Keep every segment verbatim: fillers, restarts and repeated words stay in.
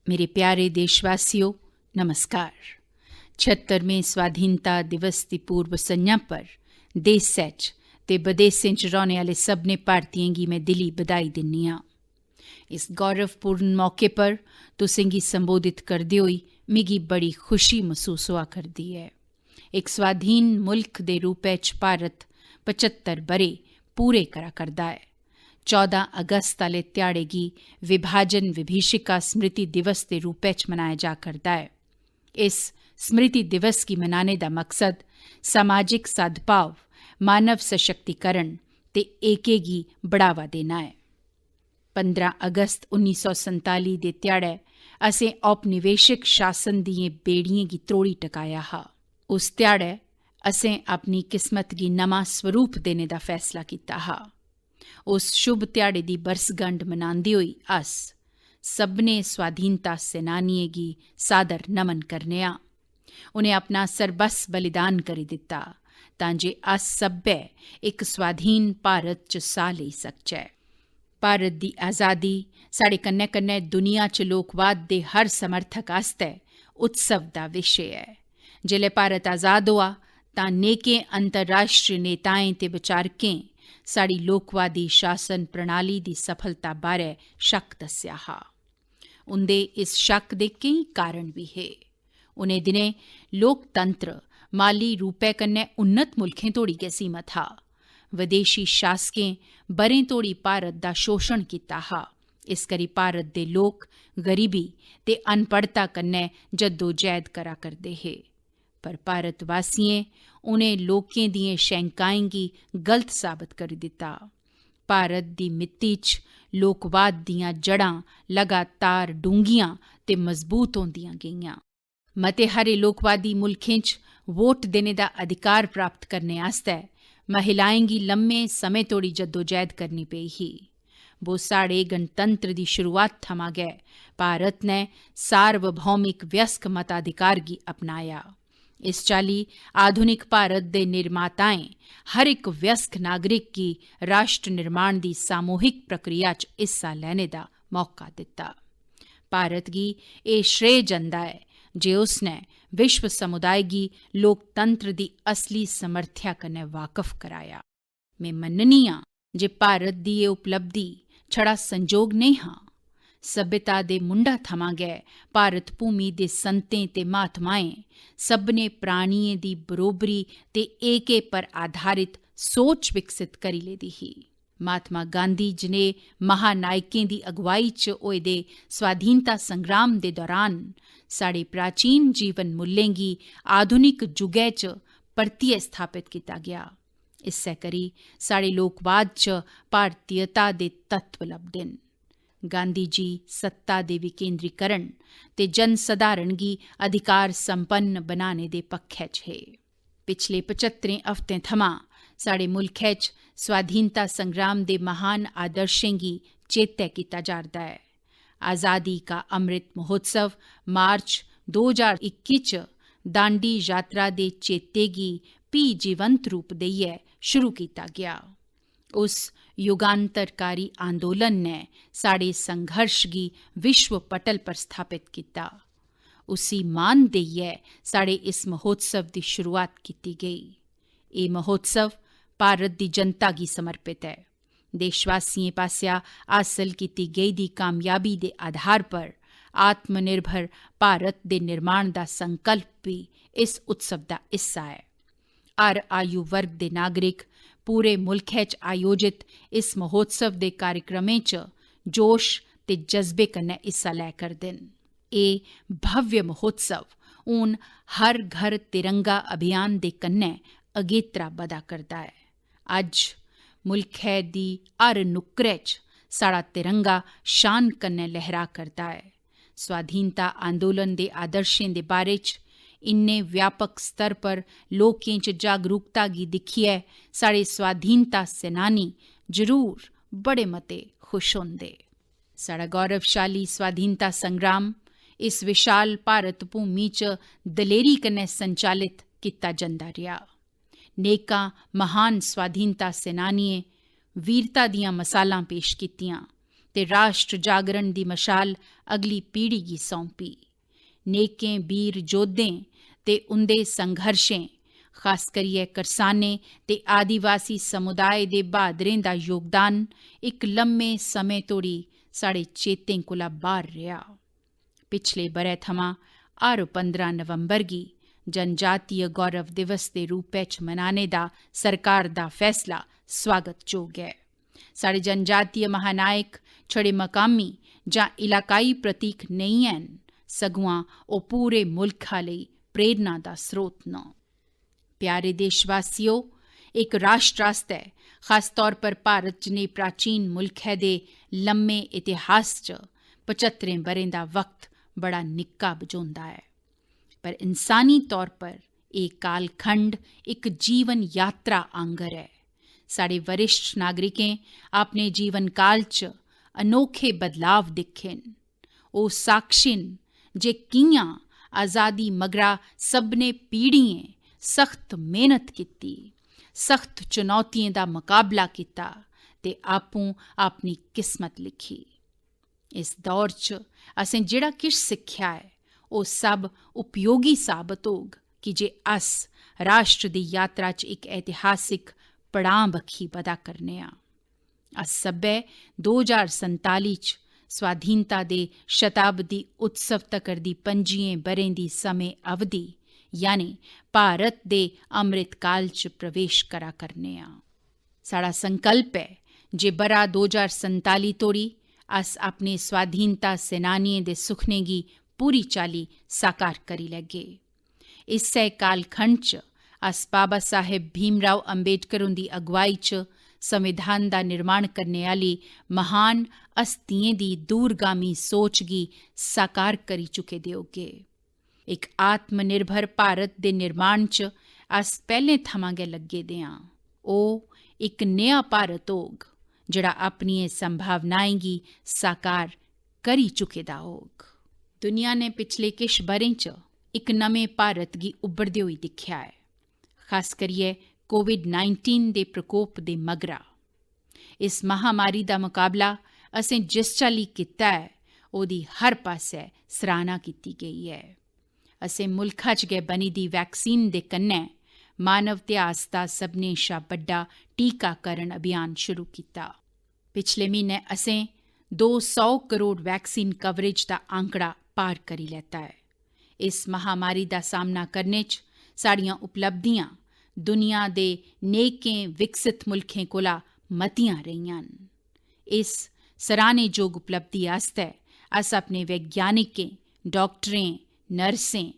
मेरे प्यारे देशवासियो, नमस्कार। छत्तरमें स्वाधीनता दिवस दी पूर्व संझा पर देसै च ते बदेसें च रौह्ने आह्ले सभनें भारतीयें गी में दिली बधाई दिन्नी आं। इस गौरवपूर्ण मौके पर तुसें गी संबोधित करदे होई मिगी बड़ी खुशी मसूस होआ करदी ऐ। इक स्वाधीन मुल्क दे रूपै च भारत पचत्तर ब'रे पूरे करा करदा ऐ। चौदां अगस्त आह्ले ध्याड़े गी विभाजन विभीषिका स्मृति दिवस दे रूपै च मनाया जा करदा ऐ। इस स्मृति दिवस गी मनाने दा मकसद समाजिक सद्भाव, मानव सशक्तिकरण ते एके गी बढ़ावा देना ऐ। पंदरां अगस्त उन्नी सौ संताली दे ध्याड़ै असें औपनिवेशक शासन दियें बेड़ियें गी त्रोड़ी टकाया हा। उस ध्याड़ै असें अपनी किस्मत गी नमां स्वरूप देने दा फैसला कीता हा। उस शुभ ध्याड़े दी बरसगंढ मनांदे होई अस सभनें स्वाधीनता सेनानियें गी सादर नमन करने आं। उ'नें अपना सरबस बलिदान करी दित्ता तां जे अस सब्भै इक स्वाधीन भारत च साह् लेई सकचै। भारत दी आजादी साढ़े कन्नै-कन्नै दुनिया च लोकवाद दे हर समर्थक आस्तै उत्सव दा विशे ऐ। जेल्लै भारत आजाद होआ तां नेकें अंतर्राश्ट्री नेताएं ते विचारकें साढ़ी लोकवादी शासन प्रणाली दी सफलता बारै शक्क दस्सेआ हा। उं'दे इस शक्क दे केईं कारण बी हे। उ'नें दिनें लोकतंत्र माली रूपै कन्नै उन्नत मुल्खें तोड़ी गै सीमत हा। विदेशी शासकें ब'रें तोड़ी भारत दा शोशण कीता हा। इस करी भारत दे लोक गरीबी ते अनपढ़ता कन्नै जद्दोजैह्द करा करदे हे। पर भारतवासियें उ'नें लोकें दियें शैंकाएं गी गलत साबत करी दित्ता। भारत दी मित्ती च लोकवाद दियां जड़ां लगातार डूंह्गियां ते मजबूत होंदियां गेइयां। मते हारे लोकवादी मुल्खें च वोट देने दा अधिकार प्राप्त करने आस्तै महिलाएं गी लम्मे समें तोड़ी जद्दोजैह्द करनी पेई ही। बो साढ़े गणतंत्र दी शुरुआत थमां गै भारत ने सार्वभौमिक वयस्क मताधिकार गी अपनाया। इस चाल्ली आधुनिक भारत दे निर्माताएं हर इक वयस्क नागरिक गी राष्ट्र निर्माण दी सामूहिक प्रक्रिया च हिस्सा लैने दा मौका दित्ता। भारत गी एह् श्रेय जंदा ऐ जे उसने विश्व समुदाय गी लोकतंत्र दी असली समर्थ्या कन्नै वाकफ कराया। में मन्ननी आं जे भारत दी एह् उपलब्धि छड़ा संजोग नेईं हा। सभ्यता दे मुंढा थमां गै भारत भूमि दे संतें ते महात्माएं सभनें प्राणियें दी बरोबरी ते एके पर आधारित सोच विकसित करी लेदी ही। महात्मा गांधी जनेह् महानायकें दी अगुवाई च होए दे स्वाधीनता संग्राम दे दौरान साढ़े प्राचीन जीवन मुल्लें गी आधुनिक जुगै च परतियै स्थापत कीता गेआ। इस्सै करी साढ़े लोकवाद च भारतीयता दे तत्व लभदे न। गांधी जी सत्ता दे विकेंद्रीकरण ते जनसधारण गी अधिकार संपन्न बनाने दे पक्खै च हे। पिछले पचत्तरें हफ्तें थमां साढ़े मुल्खै च स्वाधीनता संग्राम दे महान आदर्शें गी चेतै कीता जा'रदा ऐ। आजादी का अमृत महोत्सव मार्च दो ज्हार इक्की च दांडी यात्रा दे चेते गी भी जीवंत रूप देइयै शुरू कीता गेआ। उस युगांतरकारी आंदोलन ने साढ़े संघर्ष गी विश्व पटल पर स्थापत कीता। उसी मान देइयै साढ़े इस महोत्सव दी शुरुआत कीती गेई। एह् महोत्सव भारत दी जनता गी समर्पित ऐ। देशवासियें पासेआ हासल कीती गेदी कामयाबी दे आधार पर आत्मनिर्भर भारत दे निर्माण दा संकल्प बी इस उत्सव दा हिस्सा ऐ। हर आयु वर्ग दे नागरिक पूरे मुल्खै च आयोजित इस महोत्सव दे कार्यक्रमें च जोश ते जज्बे कन्नै हिस्सा लै करदे न। एह् भव्य महोत्सव हून हर घर तिरंगा अभियान दे कन्नै अगेत्रा बधा करदा ऐ। अज्ज मुल्खै दी हर नुक्करै च साढ़ा तिरंगा शान कन्नै लहरा करदा ऐ। स्वाधीनता आंदोलन दे आदर्शें दे बारे च इन्ने व्यापक स्तर पर लोकें च जागरूकता गी दिक्खियै साढ़े स्वाधीनता सेनानी जरूर बड़े मते खुश होंदे। साढ़ा गौरवशाली स्वाधीनता संग्राम इस विशाल भारत भूमि च दलेरी कन्नै संचालित कीता जंदा रेहा। नेकां महान स्वाधीनता सेनानियें वीरता दियां मसालां पेश कीतियां ते राष्ट्र जागरण दी मशाल अगली पीढ़ी गी सौंपी। नेकें बीर जोधें ते उं'दे संघर्शें, खास करियै करसानें ते आदिवासी समुदाय दे ब्हादरें दा योगदान इक लम्मे समें तोड़ी साढ़े चेतें कोला बाह्र रेहा। पिछले ब'रै थमां हर पंदरां नवंबर गी जनजातीय गौरव दिवस दे रूपै च मनाने दा सरकार दा फैसला स्वागतजोग ऐ। साढ़े जनजातीय महानायक छड़े मकामी जां इलाकाई प्रतीक नेईं हैन, सगुआं ओह् पूरे मुल्खा लेई प्रेरणा दा स्रोत न। प्यारे देशवासियो, इक राष्ट्र आस्तै, खास तौर पर भारत जनेह् प्राचीन मुल्खै दे लम्मे इतिहास च पचत्तरें ब'रें दा वक्त बड़ा निक्का बझोंदा ऐ, पर इंसानी तौर पर एह् कालखंड इक जीवन यात्रा आंगर ऐ। साढ़े वरिष्ठ नागरिकें अपने जीवन काल च अनोखे बदलाव दिक्खे न। ओह् साक्षी न जे कि'यां आजादी मगरा सभनें पीढ़ियें सख्त मेहनत कीती, सख्त चुनौतियें दा मकाबला कीता ते आपूं अपनी किस्मत लिखी। इस दौर च असें जेह्ड़ा किश सिक्खेआ ऐ, ओह् सब उपयोगी साबत होग, की जे अस राष्ट्र दी यात्रा च इक ऐतिहासिक पड़ांऽ बक्खी बधा करने आं। अस सब्भै दो ज्हार संताली च स्वाधीनता दे शताब्दी उत्सव तकर दी पंजियें ब'रें दी समें अवधि, यानी भारत दे अमृत काल च प्रवेश करा करने आं। साढ़ा संकल्प ऐ जे ब'रा दो ज्हार संताली तोड़ी अस अपने स्वाधीनता सेनानियें दे सुखनें गी पूरी चाल्ली साकार करी लैगे। इस्सै कालखंड च अस बाबा साहेब भीमराव अंबेडकर हुंदी अगुवाई च संविधान दा निर्माण करने आह्ली महान हस्तियें दी दूरगामी सोच गी साकार करी चुके दे होगे। इक आत्मनिर्भर भारत दे निर्माण च अस पैह्लें थमां गै लग्गे दे आं। ओह् इक नेहा भारत होग जेह्ड़ा अपनियें संभावनाएं गी साकार करी चुके दा होग। दुनिया ने पिछले किश ब'रें च इक नमें भारत गी उब्भरदे होई दिक्खेआ ऐ, खास करियै कोविड नाइनटीन दे प्रकोप दे मगरा। इस महामारी दा मकाबला असें जिस चाल्ली कीता ऐ, ओह्दी हर पासै सराह्ना कीती गेई ऐ। असें मुल्खा च गै बनी दी वैक्सीन दे कन्नै मानव इतिहास दा सभनें शा बड्डा टीकाकरण अभियान शुरू कीता। पिछले म्हीनै असें दो सौ करोड़ वैक्सीन कवरेज दा आंकड़ा पार करी लैता ऐ। इस महामारी दा सामना करने च साढ़ियां उपलब्धियां दुनिया दे नेकें विकसत मुल्खें कोला मतियां रेहियां न। इस सराह्नेजोग उपलब्धि आस्तै अस अपने वैज्ञानिकें, डाक्टरें, नर्सें,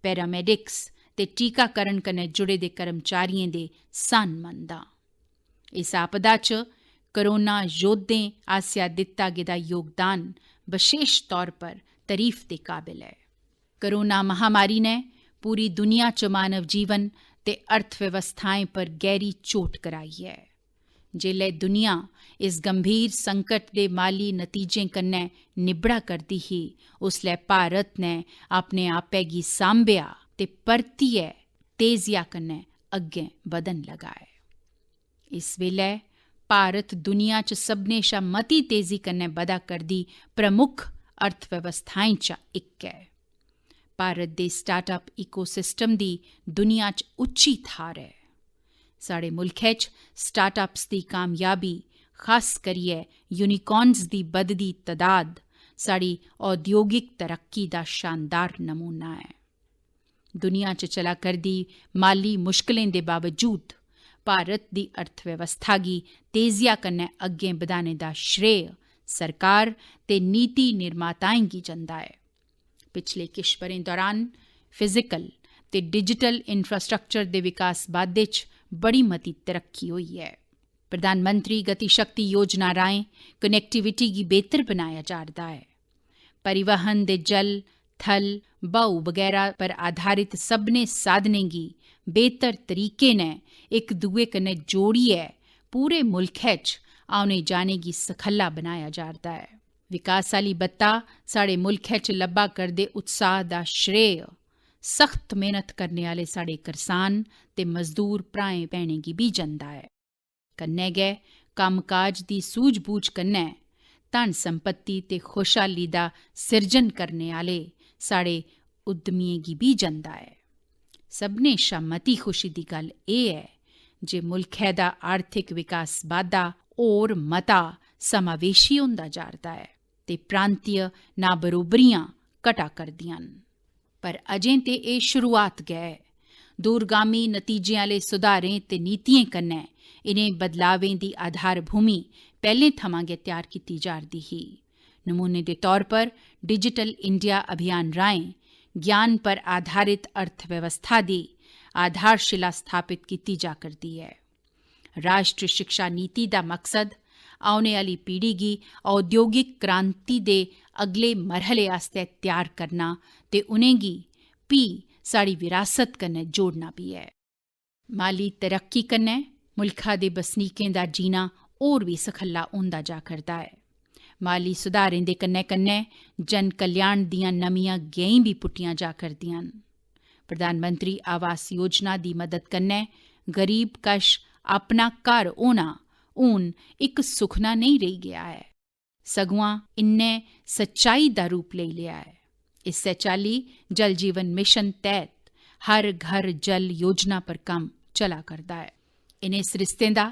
पैरामेडिक्स ते टीकाकरण कन्नै जुड़े दे कर्मचारियें दे सन्नमंद आं। इस आपदा च कोरोना योद्धें आसेआ दित्ता गेदा योगदान बशेश तौर पर तरीफ दे काबिल ऐ। कोरोना महामारी ने पूरी दुनिया च मानव जीवन ते अर्थव्यवस्थाएं पर गैह्री चोट कराई ऐ। जेल्लै दुनिया इस गंभीर संकट दे माली नतीजें कन्नै निबड़ा करदी ही, उसलै भारत ने अपने आपै गी सांभेआ ते परतियै तेजिया कन्नै अग्गें बधन लगा ऐ। इस बेल्लै भारत दुनिया च सभनें शा मती तेजी कन्नै बधा करदी प्रमुख अर्थव्यवस्थाएं चा इक ऐ। भारत दे स्टार्टअप इकोसिस्टम दी दुनिया च उच्ची थाह्र ऐ। साढ़े मुल्खै च स्टार्टअप्स दी कामयाबी, खास करियै यूनिकॉर्न्स दी बधदी तदाद, साढ़ी औद्योगिक तरक्की दा शानदार नमूना ऐ। दुनिया च चला करदी माली मुश्कलें दे बावजूद भारत दी अर्थव्यवस्था गी तेजिया कन्नै अग्गें बधाने दा श्रेय सरकार ते नीति निर्माताएं गी जंदा ऐ। पिछले किश ब'रें दौरान फिजिकल ते डिजिटल इंफ्रास्ट्रक्चर दे विकास बाद्धे च बड़ी मती तरक्की होई ऐ। प्रधानमंत्री गति शक्ति योजना राहें कनेक्टिविटी गी बेहतर बनाया जा'रदा ऐ। परिवहन दे जल, थल, ब्हाऊ बगैरा पर आधारित सभनें साधनें गी बेहतर तरीके नै इक दुए कन्नै जोड़ियै पूरे मुल्खै च औने जाने गी सखल्ला बनाया जा'रदा ऐ। विकास आह्ली बत्ता साढ़े मुल्खै च लब्भा करदे उत्साह दा श्रेय सख्त मेहनत करने आह्ले साढ़े करसान ते मजदूर भ्राएं भैनें गी बी जंदा ऐ। कन्नै गै कम्मकाज दी सूझ-बूझ कन्नै धन संपत्ति ते खुशहाली दा सिरजन करने आह्ले साढ़े उद्यमियें गी बी जंदा ऐ। सभनें शा मती खुशी दी गल्ल एह् ऐ जे मुल्खै दा आर्थिक विकास बाद्धा होर मता समावेशी होंदा जा'रदा ऐ ते प्रांतीय नाबरोबरियां घटा करदियां न। पर अजें ते एह् शुरुआत गै ऐ। दूरगामी नतीजें आह्ले सुधारें ते नीतियें कन्नै इ'नें बदलावें दी आधारभूमि पैह्लें थमां गै त्यार कीती जा'रदी ही। नमूने दे तौर पर, डिजिटल इंडिया अभियान राहें ज्ञान पर आधारित अर्थव्यवस्था दी आधारशिला स्थापत कीती जा करदी ऐ। राष्ट्र शिक्षा नीति दा मकसद औने आह्ली पीढ़ी गी औद्योगिक क्रांति दे अगले मरहले आस्तै त्यार करना ते उ'नेंगी फ्ही साढ़ी विरासत कन्नै जोड़ना बी ऐ। माली तरक्की कन्नै मुल्खा दे बसनीकें दा जीना होर बी सखल्ला होंदा जा करदा ऐ। माली सुधारें दे कन्नै-कन्नै जन कल्याण दियां नमियां गैईं बी पुट्टियां जा करदियां न। प्रधानमंत्री आवास योजना दी मदद कन्नै गरीब कश अपना घर होना हून इक सुखना नेईं रेही गेआ ऐ, सगुआं इन्नै सच्चाई दा रूप लेई लेआ ऐ। इस्सै चाल्ली जल जीवन मिशन तैह्त हर घर जल योजना पर कम्म चला करदा ऐ। इ'नें सरिस्तें दा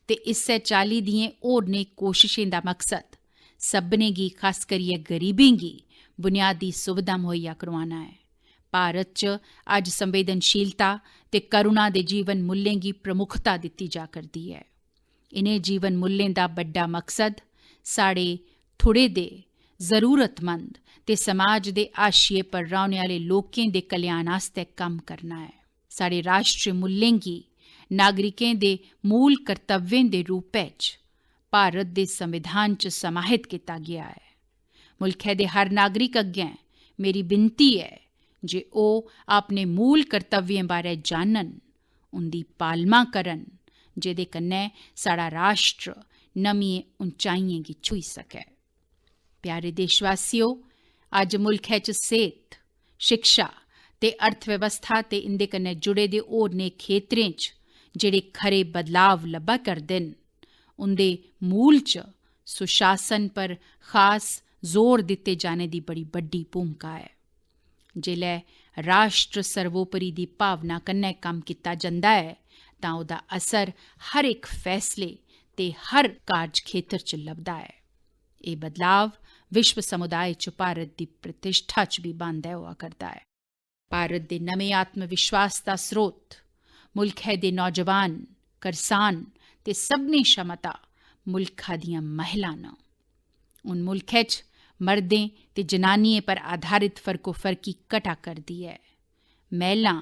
ते इस्सै चाल्ली दियें होरनें कोशशें दा मकसद सभनें गी, खास करियै गरीबें गी, बुनियादी सुविधां मुहैया करोआना ऐ। भारत च अज्ज संवेदनशीलता ते करुणा दे जीवन मुल्लें गी प्रमुखता दित्ती जा करदी ऐ। इ'नें जीवन मुल्लें दा बड्डा मकसद साढ़े थुड़े दे, जरूरतमंद ते समाज दे हाशिये पर रौह्ने आह्ले लोकें दे कल्याण आस्तै कम्म करना ऐ। साढ़े राष्ट्री मुल्लें गी नागरिकें दे मूल कर्तव्यें दे रूपै च भारत दे संविधान च समाहित कीता गेआ ऐ। मुल्खै दे हर नागरिक अग्गें मेरी विनती ऐ जे ओह् अपने मूल कर्तव्यें बारै जानन, उं'दी पालमा करन, जेह्दे कन्नै साढ़ा राष्ट्र नमियें उंचाइयें गी छूही सकै। प्यारे देशवासियो, अज्ज मुल्खै च सेह्त, शिक्षा ते अर्थव्यवस्था ते इं'दे कन्नै जुड़े दे होरनें खेतरें च जेह्ड़े खरे बदलाव लब्भा करदे न, उं'दे मूल च सुशासन पर खास जोर दित्ते जाने दी बड़ी बड्डी भूमिका ऐ। जेल्लै राष्ट्र सर्वोपरि दी भावना कन्नै कम्म कीता जंदा ऐ, तां ओह्दा असर हर इक फैसले ते हर कार्ज खेतर च लभदा ऐ। एह् बदलाव विश्व समुदाय च भारत दी प्रतिष्ठा च बी बांदै होआ करदा ऐ। भारत दे नमें आत्मविश्वास दा स्रोत मुल्खै दे नौजवान, करसान ते सभनें शा मता मुल्खा दियां महिलां न। हून मुल्खै च मर्दें ते जनानियें पर आधारित फर्कोफर्की घटा करदी ऐ। महिलां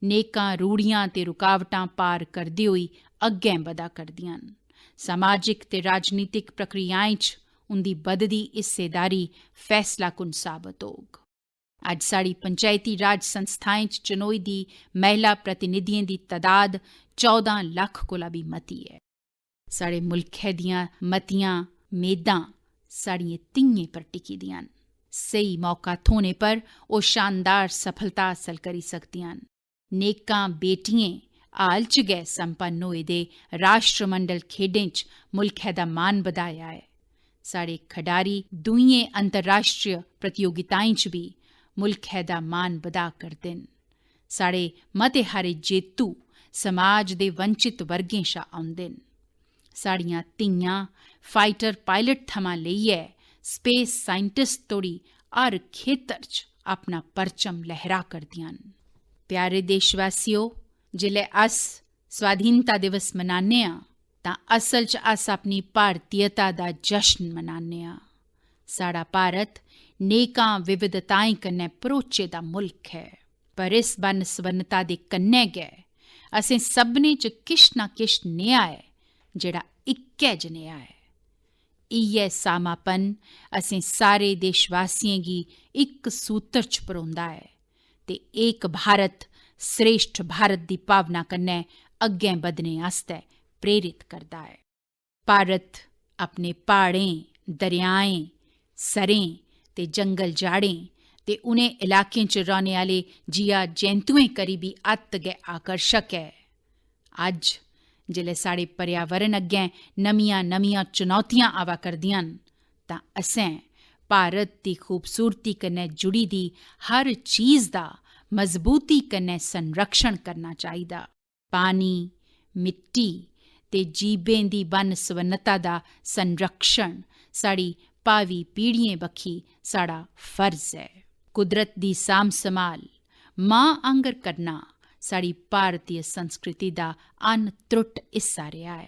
नेकां रूढ़ियां ते रुकावटां पार करदे होई अग्गें बधा करदियां न। समाजिक ते राजनीतिक प्रक्रियाएं च उं'दी बधदी हिस्सेदारी फैसलाकुन साबत होग। अज्ज साढ़ी पंचायती राज संस्थाएं च चनोई दी महिला प्रतिनिधियें दी तदाद चौदां लक्ख कोला बी मती ऐ। साढ़े मुल्खै दियां मतियां मेदां साढ़ियें धियें पर टिकी दियां न। स्हेई मौका थ्होने पर ओह् शानदार सफलता हासल करी सकदियां न। नेकां बेटियें हाल च गै संपन्न होए दे राष्ट्रमंडल खेढें च मुल्खै दा मान बधाया ऐ। साढ़े खडारी दूइयें अंतर्राष्ट्रीय प्रतियोगिताएं च बी मुल्खै दा मान बधा करदे न। साढ़े मते हारे जेतू समाज दे वंचित वर्गें शा औंदे न। साढ़ियां धियां फाइटर पायलट थमां लेइयै स्पेस साइंटिस्ट तोड़ी हर खेतर च अपना परचम लहरा करदियां न। प्यारे देशवासियो, जिसलै अस स्वाधीनता दिवस मनाने आं, तां असल च अस अपनी भारतीयता दा जश्न मनाने आं। साढ़ा भारत नेकां विविधताएं कन्नै भरोचे दा मुल्ख ऐ, पर इस बन्न-सबन्नता दे कन्नै गै असें सभनें च किश ना किश नेहा ऐ, जेह्ड़ा इक्कै जनेहा ऐ। इ'यै सामापन असें सारे देशवासियें गी इक सूतर च परोंदा ऐ ते एक भारत, श्रेष्ठ भारत दी भावना कन्नै अग्गें बधने आस्तै प्रेरित करदा ऐ। भारत अपने प्हाड़ें, दरेआएं, सरें ते जंगल जाड़ें ते उ'नें इलाकें च रौह्ने आह्ले जिया जैंतुएं करी बी अत्त गै आकर्शक ऐ। अज्ज जिसलै साढ़े पर्यावरण अग्गें नमियां-नमियां चुनौतियां आवा करदियां न, तां असें भारत दी खूबसूरती कन्नै जुड़ी दी हर चीज दा मजबूती कन्नै संरक्षण करना चाहिदा। पानी, मिट्टी ते जीवें दी बन्न-सबन्नता दा संरक्षण साढ़ी भावी पीढ़ियें बक्खी साढ़ा फर्ज ऐ। कुदरत दी सांभ-सम्हाल, मां आंगर करना साढ़ी भारतीय संस्कृति दा अनत्रुट हिस्सा रेहा ऐ।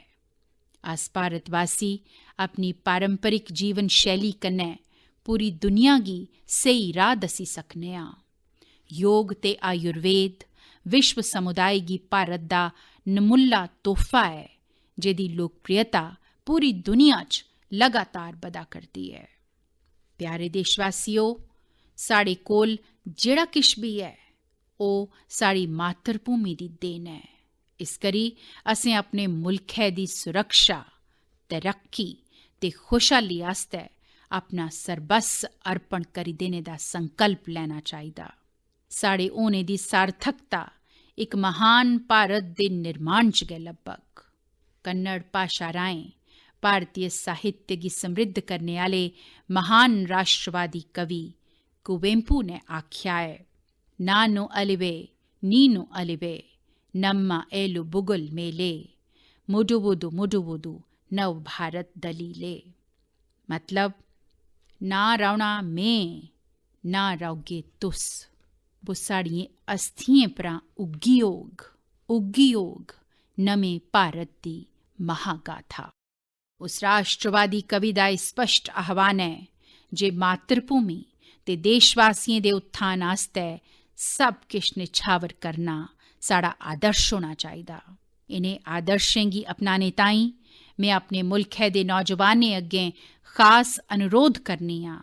अस भारतवासी अपनी पारंपरिक जीवन शैली कन्नै पूरी दुनिया गी स्हेई राह् दस्सी सकने आं। योग ते आयुर्वेद विश्व समुदाय गी भारत दा नमुल्ला तोहफा ऐ, जेह्दी लोकप्रियता पूरी दुनिया च लगातार बधा करदी ऐ। प्यारे देशवासियो, साढ़े कोल जेह्ड़ा किश बी ऐ, ओह् साढ़ी मातृभूमि दी देन ऐ। इस करी असें अपने मुल्खै दी सुरक्षा, तरक्की ते खुशहाली आस्तै अपना सर्वस्व अर्पण करी देने दा संकल्प लैना चाहिदा। साढ़े होने दी सार्थकता इक महान भारत दे निर्माण च गै लब्भग। कन्नड़ भाशा राहें भारतीय साहित्य गी समृद्ध करने आह्ले महान राश्ट्रवादी कवि कुवेंपू ने आखेआ ऐ, "नानु अलिवे, नीनु अलिवे, नम्मा एलु बुगुल मेले, मुडुवुदु मुडुवुदु नव भारत दलीले।" मतलब, ना रौह्ना में, ना रौह्गे तुस। वो साढ़ियें अस्थियें परा उग्गी होग, उग्गी होग नमें भारत दी महागाथा। उस राष्ट्रवादी कवि दा एह् स्पष्ट आह्वान ऐ जे मातृभूमि ते देशवासियें दे उत्थान आस्तै सब किश निछावर करना साढ़ा आदर्श होना चाहिदा। इ'नें आदर्शें गी अपनाने ताईं में अपने मुल्खै दे नौजवानें अग्गें खास अनुरोध करनी आं।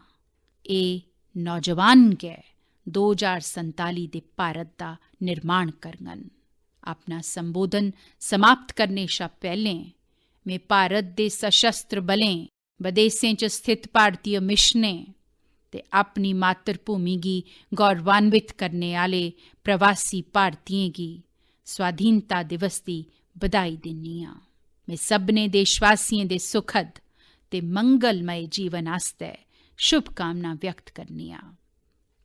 एह् नौजवान गै दो ज्हार संताली दे भारत दा निर्माण करङन। अपना संबोधन समाप्त करने शा पैह्लें में भारत दे सशस्त्र बलें, बदेसें च स्थित भारतीय मिशनें ते अपनी मातृभूमि गी गौरवान्वित करने आह्ले प्रवासी भारतीयें गी स्वाधीनता दिवस दी बधाई दिन्नी आं। में सभनें देशवासियें दे सुखद ते मंगलमय जीवन आस्तै शुभकामनां व्यक्त करनी आं।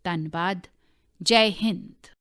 धन्नवाद। जय हिंद।